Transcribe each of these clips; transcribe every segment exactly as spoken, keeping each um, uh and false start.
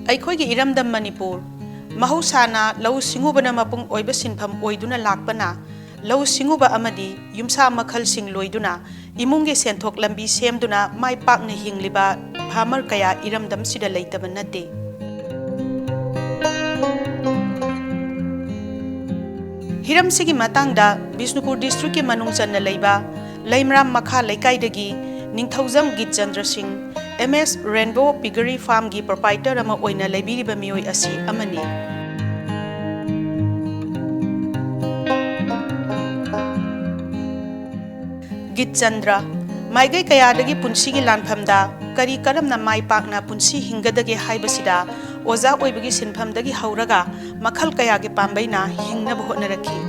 ꯑꯩꯈꯣꯏꯒꯤ ꯏꯔꯝꯗꯝ ꯃꯅꯤꯄꯨꯔ, ꯃꯍꯧꯁꯥꯅ ꯂꯧꯎ ꯁꯤꯡꯎꯕꯅ ꯃꯄꯨꯡ ꯑꯣꯏꯕ ꯁꯤꯟꯐꯝ ꯑꯣꯏꯗꯨꯅ ꯂꯥꯛꯄꯅ, ꯂꯧꯎ ꯁꯤꯡꯎꯕ ꯑꯃꯗꯤ ꯌꯨꯝꯁꯥ ꯃꯈꯜꯁꯤꯡ ꯂꯣꯏꯗꯨꯅ ꯏꯃꯨꯡꯒꯤ ꯁꯦꯟꯊꯣꯛ ꯂꯝꯕꯤ ꯁꯦꯝꯗꯨꯅ ꯃꯥꯏ ꯄꯥꯛꯅ ꯍꯤꯡꯂꯤꯕ farmer ꯀꯌꯥ ꯏꯔꯝꯗꯝꯁꯤꯗ ꯂꯩꯇꯕ ꯅꯠꯇꯦ꯫ ꯍꯤꯔꯝꯁꯤꯒꯤ ꯃꯇꯥꯡꯗ ꯕꯤꯁꯅꯨꯄꯨꯔ districtꯀꯤ ꯃꯅꯨꯡ ꯆꯟꯅ ꯂꯩꯕ ꯂꯩꯃꯔꯥꯝ ꯃꯈꯥ ꯂꯩꯀꯥꯏꯗꯒꯤ ꯅꯤꯡꯊꯧꯖꯝ ꯒꯤꯠꯆꯟꯗ꯭ꯔ ꯁꯤꯡ, M S Rainbow Piggery Farmꯒꯤ proprietor ꯑꯃ ꯑꯣꯏꯅ ꯂꯩꯕꯤꯔꯤꯕ ꯃꯤꯑꯣꯏ ꯑꯁꯤ ꯑꯃꯅꯤ꯫ ꯒꯤꯠꯆꯟꯗ꯭ꯔ, ꯃꯥꯏꯀꯩ ꯀꯌꯥꯗꯒꯤ ꯄꯨꯟꯁꯤꯒꯤ ꯂꯥꯟꯐꯝꯗ ꯀꯔꯤ ꯀꯔꯝꯅ ꯃꯥꯏ ꯄꯥꯛꯅ ꯄꯨꯟꯁꯤ ꯍꯤꯡꯒꯗꯒꯦ ꯍꯥꯏꯕꯁꯤꯗ ꯑꯣꯖꯥ ꯑꯣꯏꯕꯒꯤ ꯁꯤꯟꯐꯝꯗꯒꯤ ꯍꯧꯔꯒ ꯃꯈꯜ ꯀꯌꯥꯒꯤ ꯄꯥꯝꯕꯩꯅ ꯍꯤꯡꯅꯕ ꯍꯣꯠꯅꯔꯛꯈꯤ꯫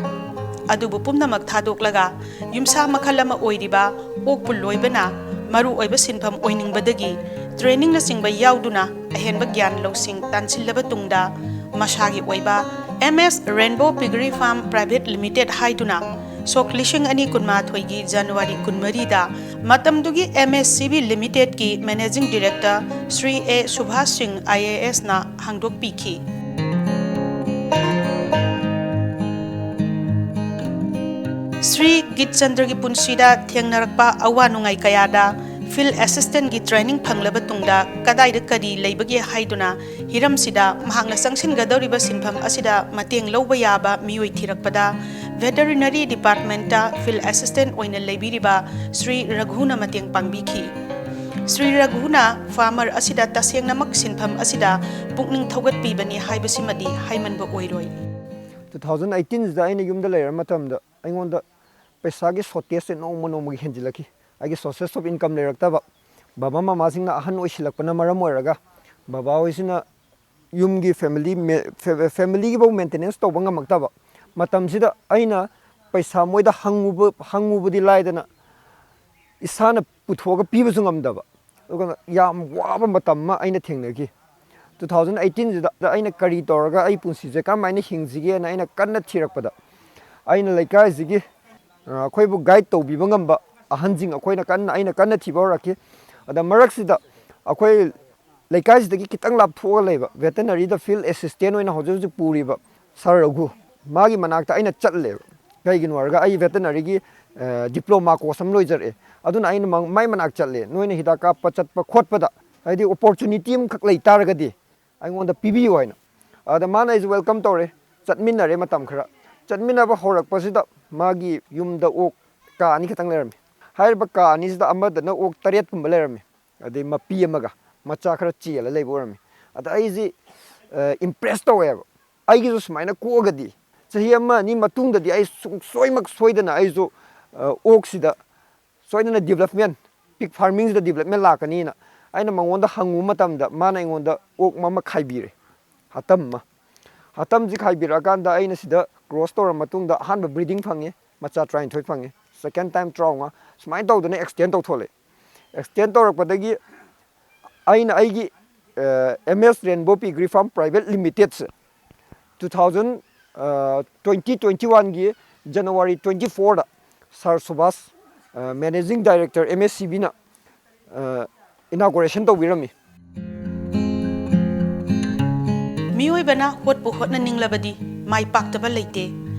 ꯑꯗꯨꯕꯨ ꯄꯨꯝꯅꯃꯛ ꯊꯥꯗꯣꯛꯂꯒ ꯌꯨꯝꯁꯥ ꯃꯈꯜ ꯑꯃ ꯑꯣꯏꯔꯤꯕ ꯑꯣꯛꯄꯨ ꯂꯣꯏꯕꯅ ꯃꯔꯨ ꯑꯣꯏꯕ ꯁꯤꯟꯐꯝ ꯑꯣꯏꯅꯤꯡꯕꯗꯒꯤ trainingꯅꯆꯤꯡꯕ ꯌꯥꯎꯗꯨꯅ ꯑꯍꯦꯟꯕ ꯒ꯭ꯌꯥꯟ ꯂꯧꯁꯤꯡ ꯇꯥꯟꯁꯤꯜꯂꯕ ꯇꯨꯡꯗ ꯃꯁꯥꯒꯤ ꯑꯣꯏꯕ M S Rainbow Piggery Farm Private Limited ꯍꯥꯏꯗꯨꯅ ꯁꯣꯛ ꯂꯤꯁꯤꯡ ꯑꯅꯤ ꯀꯨꯟꯃꯥꯊꯣꯏꯒꯤ January ꯀꯨꯟꯃꯔꯤꯗ ꯃꯇꯝꯗꯨꯒꯤ M S C B Limitedꯀꯤ Managing Director Shri ꯑꯦ ꯁꯨꯚꯥꯁ ꯁꯤꯡ IASꯅ ꯍꯥꯡꯗꯣꯛꯄꯤꯈꯤ꯫ ꯁ꯭ꯔꯤ ꯒꯤꯠꯆꯟꯗ꯭ꯔꯒꯤ ꯄꯨꯟꯁꯤꯗ ꯊꯦꯡꯅꯔꯛꯄ ꯑꯋꯥ ꯅꯨꯡꯉꯥꯏ ꯀꯌꯥꯗ field assistantꯀꯤ training ꯐꯪꯂꯕ ꯇꯨꯡꯗ ꯀꯗꯥꯏꯗ ꯀꯔꯤ ꯂꯩꯕꯒꯦ ꯍꯥꯏꯗꯨꯅ ꯍꯤꯔꯝꯁꯤꯗ ꯃꯍꯥꯛꯅ ꯆꯪꯁꯤꯟꯒꯗꯧꯔꯤꯕ ꯁꯤꯟꯐꯝ ꯑꯁꯤꯗ ꯃꯇꯦꯡ ꯂꯧꯕ ꯌꯥꯕ ꯃꯤꯑꯣꯏ ꯊꯤꯔꯛꯄꯗ Veterinary Departmentꯇ field assistant ꯑꯣꯏꯅ ꯂꯩꯕꯤꯔꯤꯕ ꯁ꯭ꯔꯤ ꯔꯘꯨꯅ ꯃꯇꯦꯡ ꯄꯥꯡꯕꯤꯈꯤ꯫ ꯁ꯭ꯔꯤ ꯔꯘꯨꯅ farmer ꯑꯁꯤꯗ ꯇꯁꯦꯡꯅꯃꯛ ꯁꯤꯟꯐꯝ ꯑꯁꯤꯗ ꯄꯨꯛꯅꯤꯡ ꯊꯧꯒꯠꯄꯤꯕꯅꯤ ꯍꯥꯏꯕꯁꯤꯃꯗꯤ ꯍꯥꯏꯃꯟꯕ ꯑꯣꯏꯔꯣꯏ꯫ Two thousand eighteenꯁꯤꯗ ꯑꯩꯅ ꯌꯨꯝꯗ ꯂꯩꯔ ꯃꯇꯝꯗ ꯑꯩꯉꯣꯟꯗ ꯄꯩꯁꯥꯒꯤ shortageꯁꯦ ꯅꯣꯡꯃ ꯅꯣꯡꯃꯒꯤ ꯍꯦꯟꯖꯤꯜꯂꯛꯈꯤ꯫ ꯑꯩꯒꯤ sources of income ꯂꯩꯔꯛꯇꯕ, ꯕꯕꯥ ꯃꯃꯥꯁꯤꯡꯅ ꯑꯍꯟ ꯑꯣꯏꯁꯤꯜꯂꯛꯄꯅ ꯃꯔꯝ ꯑꯣꯏꯔꯒ ꯕꯕꯥ ꯍꯣꯏꯁꯤꯅ ꯌꯨꯝꯒꯤ family ꯐꯦꯃꯤꯂꯤꯒꯤꯐꯧ maintenance ꯇꯧꯕ ꯉꯝꯃꯛꯇꯕ ꯃꯇꯝꯁꯤꯗ ꯑꯩꯅ ꯄꯩꯁꯥ ꯃꯣꯏꯗ ꯍꯪꯉꯨꯕ ꯍꯪꯉꯨꯕꯗꯤ ꯂꯥꯏꯗꯅ ꯏꯁꯥꯅ ꯄꯨꯊꯣꯛꯑꯒ ꯄꯤꯕꯁꯨ ꯉꯝꯗꯕ, ꯑꯗꯨꯒ ꯌꯥꯝ ꯋꯥꯕ ꯃꯇꯝ ꯑꯃ ꯑꯩꯅ ꯊꯦꯡꯅꯈꯤ꯫ Two thousand eighteenꯁꯤꯗ ꯑꯩꯅ ꯀꯔꯤ ꯇꯧꯔꯒ ꯑꯩ ꯄꯨꯟꯁꯤꯁꯦ ꯀꯔꯝꯍꯥꯏꯅ ꯍꯤꯡꯁꯤꯒꯦꯅ ꯑꯩꯅ ꯀꯟꯅ ꯊꯤꯔꯛꯄꯗ ꯑꯩꯅ ꯂꯩꯀꯥꯏꯁꯤꯒꯤ ꯑꯩꯈꯣꯏꯕꯨ guide ꯇꯧꯕꯤꯕ ꯉꯝꯕ ꯑꯍꯟꯁꯤꯡ ꯑꯩꯈꯣꯏꯅ ꯀꯟꯅ ꯑꯩꯅ ꯀꯟꯅ ꯊꯤꯕ ꯍꯧꯔꯛꯈꯤ꯫ ꯑꯗ ꯃꯔꯛꯁꯤꯗ ꯑꯩꯈꯣꯏ ꯂꯩꯀꯥꯏꯁꯤꯗꯒꯤ ꯈꯤꯇꯪ ꯂꯥꯞꯊꯣꯛꯑꯒ ꯂꯩꯕ, ꯚꯦꯇꯅꯔꯤꯗ ꯐꯤꯜ ꯑꯦꯁꯤꯁꯇꯦꯟ ꯑꯣꯏꯅ ꯍꯧꯖꯤꯛ ꯍꯧꯖꯤꯛ ꯄꯨꯔꯤꯕ ꯁꯥꯔ ꯔꯘꯨ, ꯃꯥꯒꯤ ꯃꯅꯥꯛꯇ ꯑꯩꯅ ꯆꯠꯂꯦꯕ꯫ ꯀꯩꯒꯤꯅꯣ ꯍꯥꯏꯔꯒ, ꯑꯩ ꯚꯦꯇꯅꯔꯤꯒꯤ ꯗꯤꯄ꯭ꯂꯣꯃꯥ ꯀꯣꯔꯁ ꯑꯃ ꯂꯣꯏꯖꯔꯛꯑꯦ꯫ ꯑꯗꯨꯅ ꯑꯩꯅ ꯃꯉ-, ꯃꯥꯏ ꯃꯅꯥꯛ ꯆꯠꯂꯦ, ꯅꯣꯏꯅ ꯍꯤꯗꯥꯛ ꯀꯥꯞꯄ ꯆꯠꯄ ꯈꯣꯠꯄꯗ ꯍꯥꯏꯗꯤ ꯑꯣꯄꯣꯔꯆꯨꯅꯤꯇꯤ ꯑꯃꯈꯛ ꯂꯩ ꯇꯥꯔꯒꯗꯤ ꯑꯩꯉꯣꯟꯗ ꯄꯤꯕꯤꯌꯨ ꯍꯥꯏꯅ꯫ ꯑꯗ ꯃꯥꯅ ꯑꯩꯁꯦ ꯋꯦꯜꯀꯝ ꯇꯧꯔꯦ, ꯆꯠꯃꯤꯟꯅꯔꯦ ꯃꯇꯝ ꯈꯔ꯫ ꯆꯠꯃꯤꯟꯅꯕ ꯍꯧꯔꯛꯄꯁꯤꯗ ꯃꯥꯒꯤ ꯌꯨꯝꯗ ꯑꯣꯛ ꯀꯥ ꯑꯅꯤ ꯈꯛꯇꯪ ꯂꯩꯔꯝꯃꯤ꯫ ꯍꯥꯏꯔꯤꯕ ꯀꯥ ꯑꯅꯤꯁꯤꯗ ꯑꯃꯗꯅ ꯑꯣꯛ ꯇꯔꯦꯠꯀꯨꯝꯕ ꯂꯩꯔꯝꯃꯤ, ꯑꯗꯩ ꯃꯄꯤ ꯑꯃꯒ ꯃꯆꯥ ꯈꯔ ꯆꯦꯜꯂ ꯂꯩꯕ ꯑꯣꯏꯔꯝꯃꯤ꯫ ꯑꯗ ꯑꯩꯁꯤ ꯏꯝꯄ꯭ꯔꯦꯁ ꯇꯧꯋꯦꯕ, ꯑꯩꯒꯤꯁꯨ ꯁꯨꯃꯥꯏꯅ ꯀꯣꯛꯑꯒꯗꯤ ꯆꯍꯤ ꯑꯃ ꯑꯅꯤ ꯃꯇꯨꯡꯗꯗꯤ ꯑꯩ ꯁꯨꯡꯁꯣꯏꯃꯛ ꯁꯣꯏꯗꯅ ꯑꯩꯁꯨ ꯑꯣꯛꯁꯤꯗ ꯁꯣꯏꯗꯅ ꯗꯤꯕꯂꯞꯃꯦꯟ, ꯄꯤꯛ ꯐꯥꯔꯃꯤꯡꯁꯤꯗ ꯗꯤꯕꯂꯞꯃꯦꯟ ꯂꯥꯛꯀꯅꯤꯅ ꯑꯩꯅ ꯃꯉꯣꯟꯗ ꯍꯪꯉꯨꯕ ꯃꯇꯝꯗ ꯃꯥꯅ ꯑꯩꯉꯣꯟꯗ ꯑꯣꯛ ꯑꯃ ꯈꯥꯏꯕꯤꯔꯦ, ꯍꯥꯇꯝ ꯑꯃ꯫ ꯍꯥꯇꯝꯁꯤ ꯈꯥꯏꯕꯤꯔꯛꯑꯀꯥꯟꯗ ꯑꯩꯅ ꯁꯤꯗ ꯀ꯭ꯔꯣꯁ ꯇꯧꯔ ꯃꯇꯨꯡꯗ ꯑꯍꯥꯟꯕ ꯕ꯭ꯔꯤꯗꯤꯡ ꯐꯪꯉꯦ, ꯃꯆꯥ ꯇꯔꯥꯅꯤꯊꯣꯏ ꯐꯪꯉꯦ, ꯁꯦꯀꯦꯟ ꯇꯥꯏꯝ ꯇꯔꯥꯃꯉꯥ, ꯁꯨꯃꯥꯏꯅ ꯇꯧꯗꯅ ꯑꯦꯛꯁꯇꯦꯟ ꯇꯧꯊꯣꯛꯂꯛꯑꯦ꯫ ꯑꯦꯛꯁꯇꯦꯟ ꯇꯧꯔꯛꯄꯗꯒꯤ ꯑꯩꯅ ꯑꯩꯒꯤ M S rainbow piggery farm private ꯂꯤꯃꯤꯇꯦꯠꯁꯦ ꯇꯨ ꯊꯥꯎꯖꯟ ꯇ꯭ꯋꯦꯟꯇꯤ ꯇ꯭ꯋꯦꯟꯇꯤ ꯋꯥꯟꯒꯤ ꯖꯅꯋꯥꯔꯤ ꯇ꯭ꯋꯦꯟꯇꯤ ꯐꯣꯔꯗ ꯁꯥꯔ ꯁꯨꯕꯥꯁ managing director M S C ꯕꯤꯅ ꯏꯅꯥꯒꯨꯔꯦꯁꯟ ꯇꯧꯕꯤꯔꯝꯃꯤ꯫ ꯃꯤꯑꯣꯏꯕꯅ ꯍꯣꯠꯄꯨ ꯍꯣꯠꯅꯅꯤꯡꯂꯕꯗꯤ ꯃꯥꯏ ꯄꯥꯛꯇꯕ ꯂꯩꯇꯦ꯫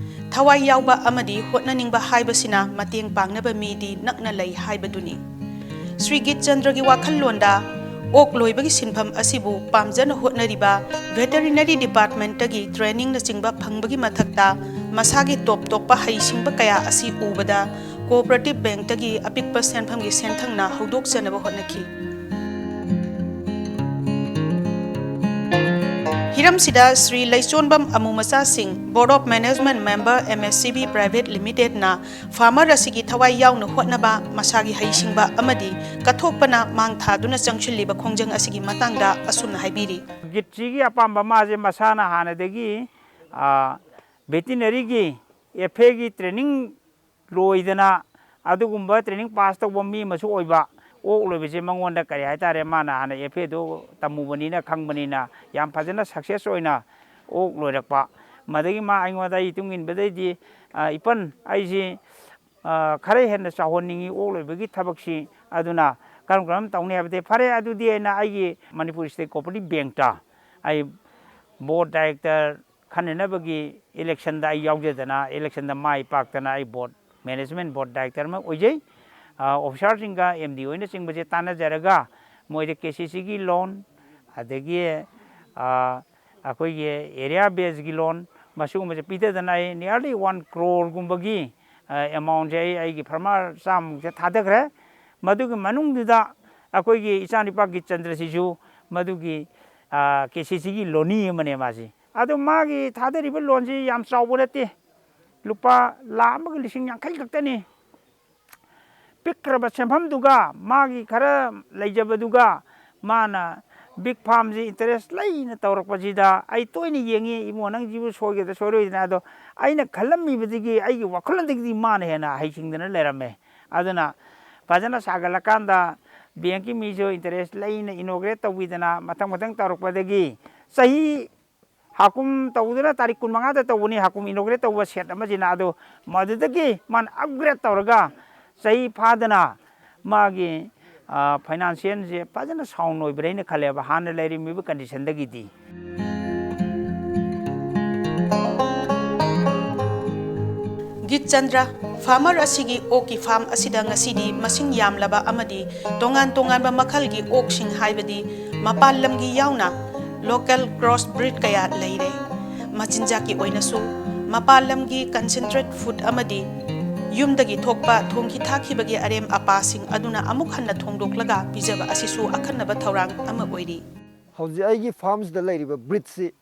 ꯊꯋꯥꯏ ꯌꯥꯎꯕ ꯑꯃꯗꯤ ꯍꯣꯠꯅꯅꯤꯡꯕ ꯍꯥꯏꯕꯁꯤꯅ ꯃꯇꯦꯡ ꯄꯥꯡꯅꯕ ꯃꯤꯗꯤ ꯅꯛꯅ ꯂꯩ ꯍꯥꯏꯕꯗꯨꯅꯤ꯫ ꯁ꯭ꯔꯤ ꯒꯤꯠꯆꯟꯗ꯭ꯔꯒꯤ ꯋꯥꯈꯜꯂꯣꯟꯗ ꯑꯣꯛ ꯂꯣꯏꯕꯒꯤ ꯁꯤꯟꯐꯝ ꯑꯁꯤꯕꯨ ꯄꯥꯝꯖꯅ ꯍꯣꯠꯅꯔꯤꯕ ꯚꯦꯇꯔꯤꯅꯔꯤ ꯗꯤꯄꯥꯔꯠꯃꯦꯟꯠꯇꯒꯤ ꯇ꯭ꯔꯦꯅꯤꯡꯅꯆꯤꯡꯕ ꯐꯪꯕꯒꯤ ꯃꯊꯛꯇ ꯃꯁꯥꯒꯤ ꯇꯣꯞ ꯇꯣꯞꯄ ꯍꯩꯁꯤꯡꯕ ꯀꯌꯥ ꯑꯁꯤ ꯎꯕꯗ ꯀꯣꯑꯣꯄꯔꯦꯇꯤꯚ ꯕꯦꯡꯛꯇꯒꯤ ꯑꯄꯤꯛꯄ ꯁꯦꯟꯐꯝꯒꯤ ꯁꯦꯟꯊꯪꯅ ꯍꯧꯗꯣꯛꯆꯅꯕ ꯍꯣꯠꯅꯈꯤ꯫ ꯍꯤꯔꯝꯁꯤꯗ ꯁ꯭ꯔꯤ ꯂꯩꯆꯣꯟꯕꯝ ꯑꯃꯨ ꯃꯆꯥꯁꯤꯡ, Board of Management Member, M S C B Private Limited ꯅ farmer ꯑꯁꯤꯒꯤ ꯊꯋꯥꯏ ꯌꯥꯎꯅ ꯍꯣꯠꯅꯕ, ꯃꯁꯥꯒꯤ ꯍꯩꯁꯤꯡꯕ ꯑꯃꯗꯤ ꯀꯠꯊꯣꯛꯄꯅ ꯃꯥꯡ ꯊꯥꯗꯨꯅ ꯆꯪꯁꯤꯜꯂꯤꯕ ꯈꯣꯡꯖꯪ ꯑꯁꯤꯒꯤ ꯃꯇꯥꯡꯗ ꯑꯁꯨꯝꯅ ꯍꯥꯏꯕꯤꯔꯤ꯫ ꯒꯤꯠꯁꯤꯒꯤ ꯑꯄꯥꯝꯕ, ꯃꯥꯁꯦ ꯃꯁꯥꯅ ꯍꯥꯟꯅꯗꯒꯤ ꯚꯦꯇꯤꯅꯔꯤꯒꯤ ꯑꯦꯐ ꯑꯦꯒꯤ ꯇ꯭ꯔꯦꯅꯤꯡ ꯂꯣꯏꯗꯅ ꯑꯗꯨꯒꯨꯝꯕ ꯇ꯭ꯔꯦꯅꯤꯡ ꯄꯥꯁ ꯇꯧꯕ ꯃꯤ ꯑꯃꯁꯨ ꯑꯣꯏꯕ꯫ ꯑꯣꯛ ꯂꯣꯏꯕꯁꯦ ꯃꯉꯣꯟꯗ ꯀꯔꯤ ꯍꯥꯏꯇꯥꯔꯦ, ꯃꯥꯅ ꯍꯥꯟꯅ ꯑꯦꯐ ꯑꯦꯗꯣ ꯇꯝꯃꯨꯕꯅꯤꯅ ꯈꯪꯕꯅꯤꯅ ꯌꯥꯝ ꯐꯖꯅ ꯁꯛꯁꯦꯁ ꯑꯣꯏꯅ ꯑꯣꯛ ꯂꯣꯏꯔꯛꯄ꯫ ꯃꯗꯒꯤ ꯃꯥ ꯑꯩꯉꯣꯟꯗ ꯑꯩ ꯏꯇꯨꯡ ꯏꯟꯕꯗꯩꯗꯤ, "ꯏꯄꯟ, ꯑꯩꯁꯤ ꯈꯔ ꯍꯦꯟꯅ ꯆꯥꯎꯍꯟꯅꯤꯡꯉꯤ ꯑꯣꯛ ꯂꯣꯏꯕꯒꯤ ꯊꯕꯛꯁꯤ, ꯑꯗꯨꯅ ꯀꯔꯝ ꯀꯔꯝ ꯇꯧꯅꯤ ꯍꯥꯏꯕꯗꯤ, ꯐꯔꯦ, ꯑꯗꯨꯗꯤ ꯑꯩꯅ ꯑꯩꯒꯤ ꯃꯅꯤꯄꯨꯔ ꯁ꯭ꯇꯦꯠ ꯀꯣꯑꯣꯄꯔꯦꯇꯤꯚ ꯕꯦꯡꯛꯇ ꯑꯩ ꯕꯣꯔꯗ ꯗꯥꯏꯔꯦꯛꯇꯔ ꯈꯟꯅꯅꯕꯒꯤ ꯏꯂꯦꯛꯁꯟꯗ ꯑꯩ ꯌꯥꯎꯖꯗꯅ, ꯏꯂꯦꯛꯁꯟꯗ ꯃꯥꯏ ꯄꯥꯛꯇꯅ ꯑꯩ ꯕꯣꯔꯗ, ꯃꯦꯅꯦꯖꯃꯦꯟ ꯕꯣꯔꯗ ꯗꯥꯏꯔꯦꯛꯇꯔ ꯑꯃ ꯑꯣꯏꯖꯩ꯫ ꯑ, ꯑꯣꯐꯤꯁꯥꯔꯁꯤꯡꯒ, ꯑꯦꯝ ꯗꯤ ꯑꯣꯏꯅꯆꯤꯡꯕꯁꯦ ꯇꯥꯟꯅꯖꯔꯒ, ꯃꯣꯏꯗ ꯀꯦ ꯁꯤ ꯁꯤꯒꯤ ꯂꯣꯟ, ꯑꯗꯒꯤ, ꯑ, ꯑꯩꯈꯣꯏꯒꯤ ꯑꯦꯔꯤꯌꯥ ꯕꯦꯁꯀꯤ ꯂꯣꯟ, ꯃꯁꯤꯒꯨꯝꯕꯁꯦ ꯄꯤꯊꯗꯅ ꯑꯩ nearly one crore ꯒꯨꯝꯕꯒꯤ, ꯑ, ꯑꯦꯃꯥꯎꯟꯁꯦ ꯑꯩ ꯑꯩꯒꯤ ꯐꯥꯔꯃꯔ ꯆꯥꯝꯃꯃꯨꯛꯁꯦ ꯊꯥꯗꯈ꯭ꯔꯦ꯫ ꯃꯗꯨꯒꯤ ꯃꯅꯨꯡꯗꯨꯗ ꯑꯩꯈꯣꯏꯒꯤ ꯏꯆꯥꯅꯨꯄꯥ ꯒꯤꯠꯆꯟꯗ꯭ꯔꯁꯤꯁꯨ ꯃꯗꯨꯒꯤ, ꯑ, ꯀꯦ ꯁꯤ ꯁꯤꯒꯤ ꯂꯣꯟꯅꯤ ꯑꯃꯅꯦ ꯃꯥꯁꯤ꯫ ꯑꯗꯣ ꯃꯥꯒꯤ ꯊꯥꯗꯔꯤꯕ ꯂꯣꯟꯁꯤ ꯌꯥꯝ ꯆꯥꯎꯕ ꯅꯠꯇꯦ, ꯂꯨꯄꯥ ꯂꯥꯈ ꯑꯃꯒ ꯂꯤꯁꯤꯡ ꯌꯥꯡꯈꯩ ꯈꯛꯇꯅꯤ꯫ ꯄꯤꯛꯈ꯭ꯔꯕ ꯁꯦꯟꯐꯝꯗꯨꯒ ꯃꯥꯒꯤ ꯈꯔ ꯂꯩꯖꯕꯗꯨꯒ ꯃꯥꯅ ꯕꯤꯛ ꯐꯥꯔꯝꯁꯤ ꯏꯟꯇꯔꯦꯁ ꯂꯩꯅ ꯇꯧꯔꯛꯄꯁꯤꯗ ꯑꯩ ꯇꯣꯏꯅ ꯌꯦꯡꯉꯤ, "ꯏꯕꯨꯡꯉꯣ, ꯅꯪꯁꯤꯕꯨ ꯁꯣꯏꯒꯗ꯭ꯔꯥ ꯁꯣꯏꯔꯣꯏꯗ꯭ꯔꯥ?" ꯑꯗꯣ ꯑꯩꯅ ꯈꯜꯂꯝꯃꯤꯕꯗꯒꯤ, ꯑꯩꯒꯤ ꯋꯥꯈꯜꯂꯣꯟꯗꯒꯤꯗꯤ ꯃꯥꯅ ꯍꯦꯟꯅ ꯍꯩꯁꯤꯡꯗꯅ ꯂꯩꯔꯝꯃꯦ꯫ ꯑꯗꯨꯅ ꯐꯖꯅ ꯁꯥꯒꯠꯂꯀꯥꯟꯗ ꯕꯦꯡꯀꯤ ꯃꯤꯁꯨ ꯏꯟꯇꯔꯦꯁ ꯂꯩꯅ ꯏꯅꯣꯒ꯭ꯔꯦꯠ ꯇꯧꯕꯤꯗꯅ ꯃꯊꯪ ꯃꯊꯪ ꯇꯧꯔꯛꯄꯗꯒꯤ ꯆꯍꯤ ꯍꯥꯀꯨꯝ ꯇꯧꯗꯨꯅ ꯇꯥꯔꯤꯛ ꯀꯨꯟꯃꯉꯥꯗ ꯇꯧꯕꯅꯤ ꯍꯥꯀꯨꯝ ꯏꯅꯣꯒ꯭ꯔꯦꯠ ꯇꯧꯕ ꯁꯦꯠ ꯑꯃꯁꯤꯅ꯫ ꯑꯗꯣ ꯃꯗꯨꯗꯒꯤ ꯃꯥꯅ ꯑꯞꯒ꯭ꯔꯦꯗ ꯇꯧꯔꯒ ꯆꯍꯤ ꯐꯥꯗꯅ ꯃꯥꯒꯤ, ꯑ, ꯐꯥꯏꯅꯥꯟꯁꯤꯌꯦꯜꯁꯦ ꯐꯖꯅ ꯁꯥꯎꯟ ꯑꯣꯏꯕ꯭ꯔꯥ ꯍꯥꯏꯅ ꯈꯜꯂꯦꯕ, ꯍꯥꯟꯅ ꯂꯩꯔꯝꯃꯤꯕ ꯀꯟꯗꯤꯁꯟꯗꯒꯤꯗꯤ꯫ ꯒꯤꯠꯆꯟꯗ꯭ꯔ, ꯐꯥꯔꯃꯔ ꯑꯁꯤꯒꯤ ꯑꯣꯛꯀꯤ ꯐꯥꯔꯝ ꯑꯁꯤꯗ ꯉꯁꯤꯗꯤ ꯃꯁꯤꯡ ꯌꯥꯝꯂꯕ ꯑꯃꯗꯤ ꯇꯣꯉꯥꯟ ꯇꯣꯉꯥꯟꯕ ꯃꯈꯜꯒꯤ ꯑꯣꯛꯁꯤꯡ, ꯍꯥꯏꯕꯗꯤ ꯃꯄꯥꯟ ꯂꯝꯒꯤ ꯌꯥꯎꯅ ꯂꯣꯀꯦꯜ ꯀ꯭ꯔꯣꯁ ꯕ꯭ꯔꯤꯗ ꯀꯌꯥ ꯂꯩꯔꯦ꯫ ꯃꯆꯤꯟꯖꯥꯛꯀꯤ ꯑꯣꯏꯅꯁꯨ ꯃꯄꯥꯟ ꯂꯝꯒꯤ ꯀꯟꯁꯦꯟꯇ꯭ꯔꯦꯠ ꯐꯨꯗ ꯑꯃꯗꯤ ꯌꯨꯝꯗꯒꯤ ꯊꯣꯛꯄ ꯊꯣꯡꯈꯤ ꯊꯥꯛꯈꯤꯕꯒꯤ ꯑꯔꯦꯝ ꯑꯄꯥꯁꯤꯡ ꯑꯗꯨꯅ ꯑꯃꯨꯛ ꯍꯟꯅ ꯊꯣꯡꯗꯣꯛꯂꯒ ꯄꯤꯖꯕ ꯑꯁꯤꯁꯨ ꯑꯈꯟꯅꯕ ꯊꯧꯔꯥꯡ ꯑꯃ ꯑꯣꯏꯔꯤ꯫ ꯍꯧꯖꯤꯛ ꯑꯩꯒꯤ ꯐꯥꯔꯝꯁꯤꯗ ꯂꯩꯔꯤꯕ ꯕ꯭ꯔꯤꯗꯁꯤ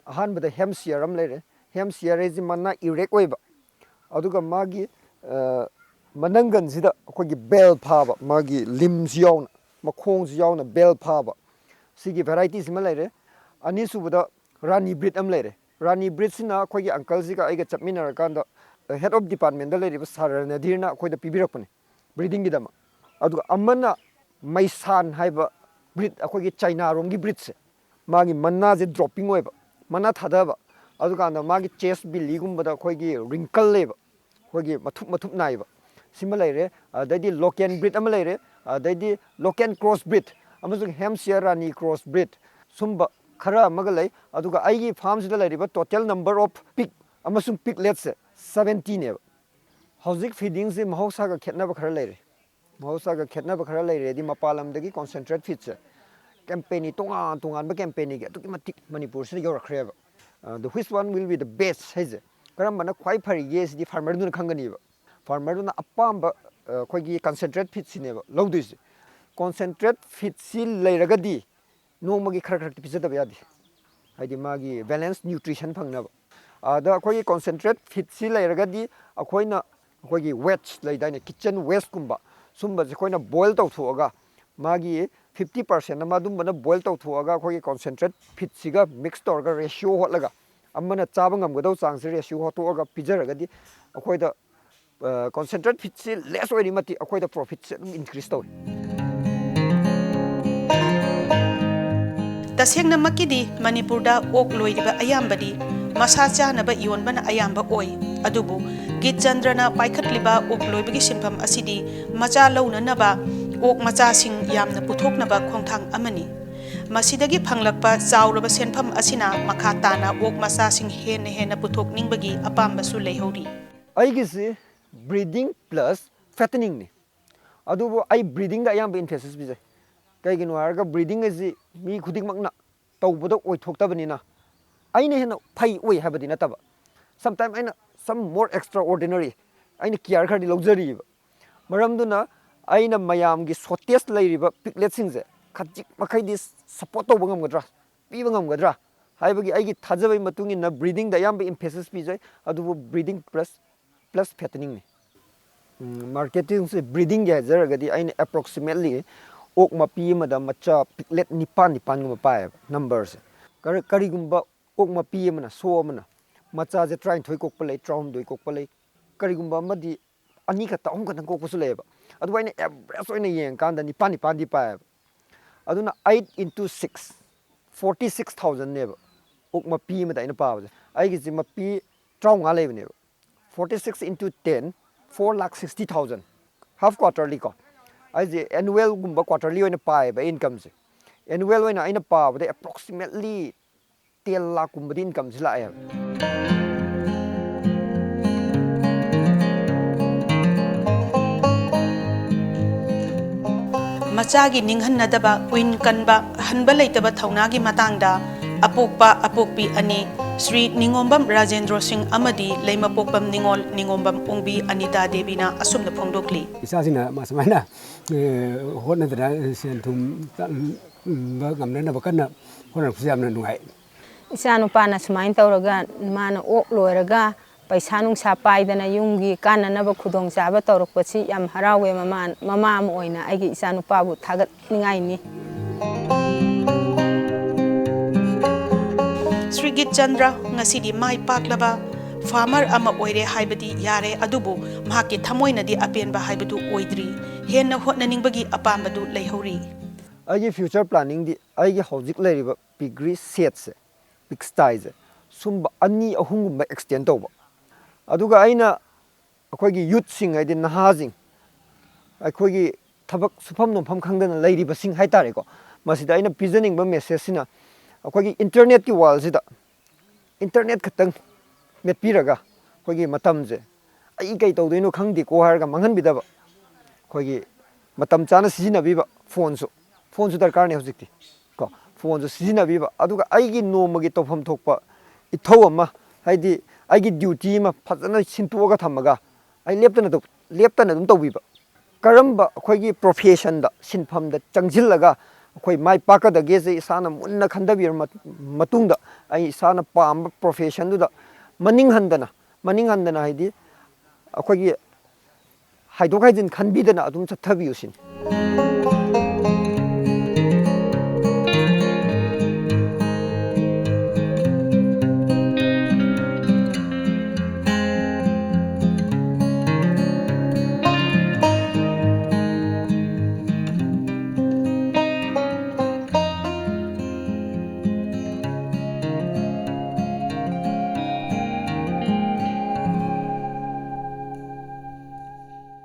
ꯑꯍꯥꯟꯕꯗ ꯍꯦꯝꯁꯤꯌꯔ ꯑꯃ ꯂꯩꯔꯦ꯫ ꯍꯦꯝꯁꯤꯌꯔ ꯍꯥꯏꯁꯤ ꯃꯅꯥ ꯏꯔꯦꯛ ꯑꯣꯏꯕ, ꯑꯗꯨꯒ ꯃꯥꯒꯤ, ꯑ, ꯃꯅꯪꯒꯟꯁꯤꯗ ꯑꯩꯈꯣꯏꯒꯤ ꯕꯦꯜ ꯐꯥꯕ, ꯃꯥꯒꯤ ꯂꯤꯝꯁꯤ ꯌꯥꯎꯅ, ꯃꯈꯣꯡꯁꯤ ꯌꯥꯎꯅ ꯕꯦꯜ ꯐꯥꯕ, ꯁꯤꯒꯤ ꯚꯦꯔꯥꯏꯇꯤꯁꯤꯃ ꯂꯩꯔꯦ꯫ ꯑꯅꯤꯁꯨꯕꯗ ꯔꯥꯅꯤ ꯕ꯭ꯔꯤꯗ ꯑꯃ ꯂꯩꯔꯦ꯫ ꯔꯥꯅꯤ ꯕ꯭ꯔꯤꯗꯁꯤꯅ ꯑꯩꯈꯣꯏꯒꯤ ꯑꯪꯀꯜꯁꯤꯒ ꯑꯩꯒ ꯆꯠꯃꯤꯟꯅꯔꯀꯥꯟꯗ ꯍꯦꯗ ꯑꯣꯐ ꯗꯤꯄꯥꯔꯠꯃꯦꯟꯗ ꯂꯩꯔꯤꯕ ꯁꯥꯔ ꯔꯅꯙꯤꯔꯅ ꯑꯩꯈꯣꯏꯗ ꯄꯤꯕꯤꯔꯛꯄꯅꯦ ꯕ꯭ꯔꯤꯗꯤꯡꯒꯤꯗꯃꯛ꯫ ꯑꯗꯨꯒ ꯑꯃꯅ ꯃꯩꯁꯥꯟ ꯍꯥꯏꯕ ꯕ꯭ꯔꯤꯗ, ꯑꯩꯈꯣꯏꯒꯤ ꯆꯩꯅꯥꯔꯣꯝꯒꯤ ꯕ꯭ꯔꯤꯗꯁꯦ, ꯃꯥꯒꯤ ꯃꯅꯥꯁꯦ ꯗ꯭ꯔꯣꯞꯄꯤꯡ ꯑꯣꯏꯕ, ꯃꯅꯥ ꯊꯥꯗꯕ, ꯑꯗꯨꯀꯥꯟꯗ ꯃꯥꯒꯤ ꯆꯦꯁ ꯕꯤꯂꯤꯒꯨꯝꯕꯗ ꯑꯩꯈꯣꯏꯒꯤ ꯔꯤꯡꯀꯜ ꯂꯩꯕ, ꯑꯩꯈꯣꯏꯒꯤ ꯃꯊꯨꯞ ꯃꯊꯨꯞ ꯅꯥꯏꯕ, ꯁꯤꯃ ꯂꯩꯔꯦ꯫ ꯑꯗꯩꯗꯤ ꯂꯣꯀꯦꯟ ꯕ꯭ꯔꯤꯗ ꯑꯃ ꯂꯩꯔꯦ, ꯑꯗꯩꯗꯤ Local Cross Breed ꯑꯃꯁꯨꯡ Hampshire Rani Cross Breed, ꯁꯨꯝꯕ ꯈꯔ ꯑꯃꯒ ꯂꯩ꯫ ꯑꯗꯨꯒ ꯑꯩꯒꯤ farmꯁꯤꯗ ꯂꯩꯔꯤꯕ total number of pig ꯑꯃꯁꯨꯡ pigletꯁꯦ seventyꯅꯦꯕ꯫ ꯍꯧꯖꯤꯛ feedingꯁꯦ ꯃꯍꯧꯁꯥꯒ ꯈꯦꯠꯅꯕ ꯈꯔ ꯂꯩꯔꯦ꯫ ꯃꯍꯧꯁꯥꯒ ꯈꯦꯠꯅꯕ ꯈꯔ ꯂꯩꯔꯦꯗꯤ, ꯃꯄꯥꯟ ꯂꯝꯗꯒꯤ concentrate feedꯁꯦ company ꯇꯣꯉꯥꯟ ꯇꯣꯉꯥꯟꯕ companyꯒꯤ ꯑꯗꯨꯛꯀꯤ ꯃꯇꯤꯛ ꯃꯅꯤꯄꯨꯔꯁꯤꯗ ꯌꯧꯔꯛꯈ꯭ꯔꯦꯕ꯫ ꯑꯗꯣ which one will be the best ꯍꯥꯏꯁꯦ, ꯀꯔꯝꯕꯅ ꯈ꯭ꯋꯥꯏ ꯐꯔꯤꯒꯦ ꯁꯤꯗꯤ farmerꯗꯨꯅ ꯈꯪꯒꯅꯤꯕ꯫ Farmerꯗꯨꯅ ꯑꯄꯥꯝꯕ, ꯑ, ꯑꯩꯈꯣꯏꯒꯤ concentrate feedꯁꯤꯅꯦꯕ ꯂꯧꯗꯣꯏꯁꯦ꯫ Concentrate feedꯁꯤ ꯂꯩꯔꯒꯗꯤ ꯅꯣꯡꯃꯒꯤ ꯈꯔ ꯈꯔ ꯄꯤꯖꯗꯕ ꯌꯥꯗꯦ, ꯍꯥꯏꯗꯤ ꯃꯥꯒꯤ balance nutrition ꯐꯪꯅꯕ꯫ ꯑꯗ ꯑꯩꯈꯣꯏꯒꯤ concentrate feedꯁꯤ ꯂꯩꯔꯒꯗꯤ ꯑꯩꯈꯣꯏꯅ ꯑꯩꯈꯣꯏꯒꯤ waste ꯂꯩꯗꯥꯏꯅꯦ, kitchen wasteꯀꯨꯝꯕ, ꯁꯨꯝꯕꯁꯦ ꯑꯩꯈꯣꯏꯅ boil ꯇꯧꯊꯣꯛꯑꯒ, ꯃꯥꯒꯤ fifty percent ꯑꯃ ꯑꯗꯨꯝꯕꯅ boil ꯇꯧꯊꯣꯛꯑꯒ ꯑꯩꯈꯣꯏꯒꯤ concentrate feedꯁꯤꯒ mix ꯇꯧꯔꯒ ratio ꯍꯣꯠꯂꯒ, ꯑꯃꯅ ꯆꯥꯕ ꯉꯝꯒꯗꯧꯕ ꯆꯥꯡꯁꯦ ratio ꯍꯣꯠꯇꯣꯛꯑꯒ ꯄꯤꯖꯔꯒꯗꯤ, ꯑꯩꯈꯣꯏꯗ concentrate feedꯁꯤ less ꯑꯣꯏꯔꯤ ꯃꯇꯤꯛ ꯑꯩꯈꯣꯏꯗ profitꯁꯦ ꯑꯗꯨꯝ increase ꯇꯧꯏ꯫ ꯇꯁꯦꯡꯅꯃꯛꯀꯤꯗꯤ ꯃꯅꯤꯄꯨꯔꯗ ꯑꯣꯛ ꯂꯣꯏꯔꯤꯕ ꯑꯌꯥꯝꯕꯗꯤ ꯃꯁꯥ ꯆꯥꯅꯕ ꯌꯣꯟꯕꯅ ꯑꯌꯥꯝꯕ ꯑꯣꯏ꯫ ꯑꯗꯨꯕꯨ ꯒꯤꯠꯆꯟꯗ꯭ꯔꯅ ꯄꯥꯏꯈꯠꯂꯤꯕ ꯑꯣꯛ ꯂꯣꯏꯕꯒꯤ ꯁꯤꯟꯐꯝ ꯑꯁꯤꯗꯤ ꯃꯆꯥ ꯂꯧꯅꯅꯕ ꯑꯣꯛ ꯃꯆꯥꯁꯤꯡ ꯌꯥꯝꯅ ꯄꯨꯊꯣꯛꯅꯕ ꯈꯣꯡꯊꯥꯡ ꯑꯃꯅꯤ꯫ ꯃꯁꯤꯗꯒꯤ ꯐꯪꯂꯛꯄ ꯆꯥꯎꯔꯕ ꯁꯦꯟꯐꯝ ꯑꯁꯤꯅ ꯃꯈꯥ ꯇꯥꯅ ꯑꯣꯛ ꯃꯆꯥꯁꯤꯡ ꯍꯦꯟꯅ ꯍꯦꯟꯅ ꯄꯨꯊꯣꯛꯅꯤꯡꯕꯒꯤ ꯑꯄꯥꯝꯕꯁꯨ ꯂꯩꯍꯧꯔꯤ꯫ ꯑꯩꯒꯤꯁꯤ breeding plus fatteningꯅꯤ꯫ ꯑꯗꯨꯕꯨ ꯑꯩ breedingꯗ ꯑꯌꯥꯝꯕ emphasis ꯄꯤꯖꯩ꯫ ꯀꯩꯒꯤꯅꯣ ꯍꯥꯏꯔꯒ, breeding ꯑꯁꯤ ꯃꯤ ꯈꯨꯗꯤꯡꯃꯛꯅ ꯇꯧꯕꯗ ꯑꯣꯏꯊꯣꯛꯇꯕꯅꯤꯅ, ꯑꯩꯅ ꯍꯦꯟꯅ ꯐꯩ ꯑꯣꯏ ꯍꯥꯏꯕꯗꯤ ꯅꯠꯇꯕ, sometime ꯑꯩꯅ some more extraordinary, ꯑꯩꯅ care ꯈꯔꯗꯤ ꯂꯧꯖꯔꯤꯕ꯫ ꯃꯔꯝꯗꯨꯅ ꯑꯩꯅ ꯃꯌꯥꯝꯒꯤ shortage ꯂꯩꯔꯤꯕ pigletꯁꯤꯡꯁꯦ ꯈꯖꯤꯛ ꯃꯈꯩꯗꯤ support ꯇꯧꯕ ꯉꯝꯒꯗ꯭ꯔꯥ, ꯄꯤꯕ ꯉꯝꯒꯗ꯭ꯔꯥ ꯍꯥꯏꯕꯒꯤ ꯑꯩꯒꯤ ꯊꯥꯖꯕꯒꯤ ꯃꯇꯨꯡ ꯏꯟꯅ breedingꯗ ꯑꯌꯥꯝꯕ emphasis ꯄꯤꯖꯩ꯫ ꯑꯗꯨꯕꯨ breeding plus plus fatteningꯅꯤ꯫ Marketingꯁꯦ breedingꯒꯤ ꯍꯥꯏꯖꯔꯒꯗꯤ, ꯑꯩꯅ approximately ꯑꯣꯛ ꯃꯄꯤ ꯑꯃꯗ ꯃꯆꯥ piglet ꯅꯤꯄꯥꯟ ꯅꯤꯄꯥꯟꯒꯨꯝꯕ ꯄꯥꯏꯌꯦꯕ, numberꯁꯦ꯫ ꯀꯔꯤ-, ꯀꯔꯤꯒꯨꯝꯕ ꯑꯣꯛ ꯃꯄꯤ ꯑꯃꯅ, ꯁꯣ ꯑꯃꯅ ꯃꯆꯥꯁꯦ ꯇꯔꯥꯅꯤꯊꯣꯏ ꯀꯣꯛꯄ ꯂꯩ, ꯇꯔꯥꯍꯨꯝꯗꯣꯏ ꯀꯣꯛꯄ ꯂꯩ, ꯀꯔꯤꯒꯨꯝꯕ ꯑꯃꯗꯤ ꯑꯅꯤ ꯈꯛꯇ, ꯑꯍꯨꯝ ꯈꯛꯇꯪ ꯀꯣꯛꯄꯁꯨ ꯂꯩꯌꯦꯕ꯫ ꯑꯗꯨꯕꯨ ꯑꯩꯅ average ꯑꯣꯏꯅ ꯌꯦꯡꯉꯀꯥꯟꯗ ꯅꯤꯄꯥꯟ ꯅꯤꯄꯥꯟꯗꯤ ꯄꯥꯏꯌꯦꯕ꯫ ꯑꯗꯨꯅ eight into six, forty six thousandꯅꯦꯕ ꯑꯣꯛ ꯃꯄꯤ ꯑꯃꯗ ꯑꯩꯅ ꯄꯥꯕꯁꯦ꯫ ꯑꯩꯒꯤꯁꯦ ꯃꯄꯤ ꯇꯔꯥꯃꯉꯥ ꯂꯩꯕꯅꯦꯕ꯫ Forty six into ten, four lakh sixty thousand, half quarterly ꯀꯣ꯫ ꯑꯩꯁꯦ annual ꯒꯨꯝꯕ quarterly ꯑꯣꯏꯅ ꯄꯥꯏꯌꯦꯕ ꯑꯩ income ꯁꯦ꯫ Annual ꯑꯣꯏꯅ ꯑꯩꯅ ꯄꯥꯕꯗ approximately ten ꯂꯥꯈ ꯀꯨꯝꯕꯗꯤ income ꯁꯦ ꯂꯥꯛꯑꯦꯕ꯫ ꯃꯆꯥꯒꯤ ꯅꯤꯡꯍꯟꯅꯗꯕ, ꯀꯨꯏꯟ ꯀꯟꯕ, ꯍꯟꯕ ꯂꯩꯇꯕ ꯊꯧꯅꯥꯒꯤ ꯃꯇꯥꯡꯗ ꯑꯄꯣꯛꯄ ꯑꯄꯣꯛꯄꯤ ꯑꯅꯤ, ꯁ꯭ꯔꯤ ꯅꯤꯉꯣꯝꯕꯝ ꯔꯥꯖꯦꯟꯗ꯭ꯔꯣ ꯁꯤꯡ ꯑꯃꯗꯤ ꯂꯩꯃꯄꯣꯛꯄꯝ ꯅꯤꯉꯣꯜ ꯅꯤꯉꯣꯝꯕꯝ ꯑꯣꯡꯕꯤ ꯑꯅꯤꯇꯥ ꯗꯦꯕꯤꯅ ꯑꯁꯨꯝꯅ ꯐꯣꯡꯗꯣꯛꯂꯤ꯫ ꯏꯆꯥꯁꯤꯡꯅ ꯃꯥ ꯁꯨꯃꯥꯏꯅ, ꯑꯦ, ꯍꯣꯠꯅꯗꯅ ꯁꯦꯟ ꯊꯨꯝ ꯇꯥꯟꯕ ꯉꯝꯅꯅꯕ ꯀꯟꯅ ꯍꯣꯠꯅꯔꯛꯄꯁꯦ ꯌꯥꯝꯅ ꯅꯨꯡꯉꯥꯏ꯫ ꯏꯆꯥ ꯅꯨꯄꯥꯅ ꯁꯨꯃꯥꯏꯅ ꯇꯧꯔꯒ, ꯃꯥꯅ ꯑꯣꯛ ꯂꯣꯏꯔꯒ ꯄꯩꯁꯥ ꯅꯨꯡꯁꯥ ꯄꯥꯏꯗꯅ ꯌꯨꯝꯒꯤ ꯀꯥꯟꯅꯅꯕ ꯈꯨꯗꯣꯡꯆꯥꯕ ꯇꯧꯔꯛꯄꯁꯤ ꯌꯥꯝ ꯍꯔꯥꯎꯋꯦ꯫ ꯃꯃꯥ, ꯃꯃꯥ ꯑꯃ ꯑꯣꯏꯅ ꯑꯩꯒꯤ ꯏꯆꯥ ꯅꯨꯄꯥꯕꯨ ꯊꯥꯒꯠꯅꯤꯡꯉꯥꯏꯅꯤ꯫ ꯁ꯭ꯔꯤꯒꯤꯠ ꯆꯟꯗ꯭ꯔ ꯉꯁꯤꯗꯤ ꯃꯥꯏ ꯄꯥꯛꯂꯕ farmer ꯑꯃ ꯑꯣꯏꯔꯦ ꯍꯥꯏꯕꯗꯤ ꯌꯥꯔꯦ, ꯑꯗꯨꯕꯨ ꯃꯍꯥꯛꯀꯤ ꯊꯃꯣꯏꯅꯗꯤ ꯑꯄꯦꯟꯕ ꯍꯥꯏꯕꯗꯨ ꯑꯣꯏꯗ꯭ꯔꯤ꯫ ꯍꯦꯟꯅ ꯍꯣꯠꯅꯅꯤꯡꯕꯒꯤ ꯑꯄꯥꯝꯕꯗꯨ ꯂꯩꯍꯧꯔꯤ꯫ ꯑꯩꯒꯤ future planning ꯗꯤ ꯑꯩꯒꯤ ꯍꯧꯖꯤꯛ ꯂꯩꯔꯤꯕ piggery shed ꯁꯦ, pigsty ꯁꯦ, ꯁꯨꯝꯕ ꯑꯅꯤ ꯑꯍꯨꯝꯒꯨꯝꯕ extend ꯇꯧꯕ꯫ ꯑꯗꯨꯒ ꯑꯩꯅ ꯑꯩꯈꯣꯏꯒꯤ youth ꯁꯤꯡ, ꯍꯥꯏꯗꯤ ꯅꯍꯥꯁꯤꯡ, ꯑꯩꯈꯣꯏꯒꯤ ꯊꯕꯛ ꯁꯨꯐꯝ ꯅꯣꯝꯐꯝ ꯈꯪꯗꯅ ꯂꯩꯔꯤꯕꯁꯤꯡ ꯍꯥꯏꯇꯥꯔꯦꯀꯣ, ꯃꯁꯤꯗ ꯑꯩꯅ ꯄꯤꯖꯅꯤꯡꯕ message ꯁꯤꯅ, ꯑꯩꯈꯣꯏꯒꯤ internet ꯀꯤ world ꯁꯤꯗ internet ꯈꯛꯇꯪ ꯃꯦꯠꯄꯤꯔꯒ ꯑꯩꯈꯣꯏꯒꯤ ꯃꯇꯝꯁꯦ ꯑꯩ ꯀꯩ ꯇꯧꯗꯣꯏꯅꯣ ꯈꯪꯗꯦꯀꯣ ꯍꯥꯏꯔꯒ ꯃꯥꯡꯍꯟꯕꯤꯗꯕ, ꯑꯩꯈꯣꯏꯒꯤ ꯃꯇꯝ ꯆꯥꯅ ꯁꯤꯖꯤꯟꯅꯕꯤꯕ꯫ Phone ꯁꯨ, phone ꯁꯨ ꯗꯔꯀꯥꯔꯅꯤ ꯍꯧꯖꯤꯛꯇꯤ ꯀꯣ꯫ Phone ꯁꯨ ꯁꯤꯖꯤꯟꯅꯕꯤꯕ, ꯑꯗꯨꯒ ꯑꯩꯒꯤ ꯅꯣꯡꯃꯒꯤ ꯇꯧꯐꯝ ꯊꯣꯛꯄ ꯏꯊꯧ ꯑꯃ, ꯍꯥꯏꯗꯤ ꯑꯩꯒꯤ duty ꯑꯃ ꯐꯖꯅ ꯁꯤꯟꯇꯣꯛꯑꯒ ꯊꯝꯃꯒ ꯑꯩ ꯂꯦꯞꯇꯅ ꯑꯗꯨꯝ, ꯂꯦꯞꯇꯅ ꯑꯗꯨꯝ ꯇꯧꯕꯤꯕ꯫ ꯀꯔꯝꯕ ꯑꯩꯈꯣꯏꯒꯤ profession ꯗ, ꯁꯤꯟꯐꯝꯗ ꯆꯪꯁꯤꯜꯂꯒ ꯑꯩꯈꯣꯏ ꯃꯥꯏ ꯄꯥꯛꯀꯗꯒꯦꯁꯦ ꯏꯁꯥꯅ ꯃꯨꯟꯅ ꯈꯟꯊꯕꯤꯔ ꯃꯠ-, ꯃꯇꯨꯡꯗ ꯑꯩ ꯏꯁꯥꯅ ꯄꯥꯝꯕ profession ꯗꯨꯗ ꯃꯅꯤꯡ ꯍꯟꯗꯅ, ꯃꯅꯤꯡ ꯍꯟꯗꯅ ꯍꯥꯏꯗꯤ ꯑꯩꯈꯣꯏꯒꯤ ꯍꯥꯏꯗꯣꯛ ꯍꯥꯏꯖꯤꯟ ꯈꯟꯕꯤꯗꯅ ꯑꯗꯨꯝ ꯆꯠꯊꯕꯤꯌꯨ ꯁꯤꯅꯤ꯫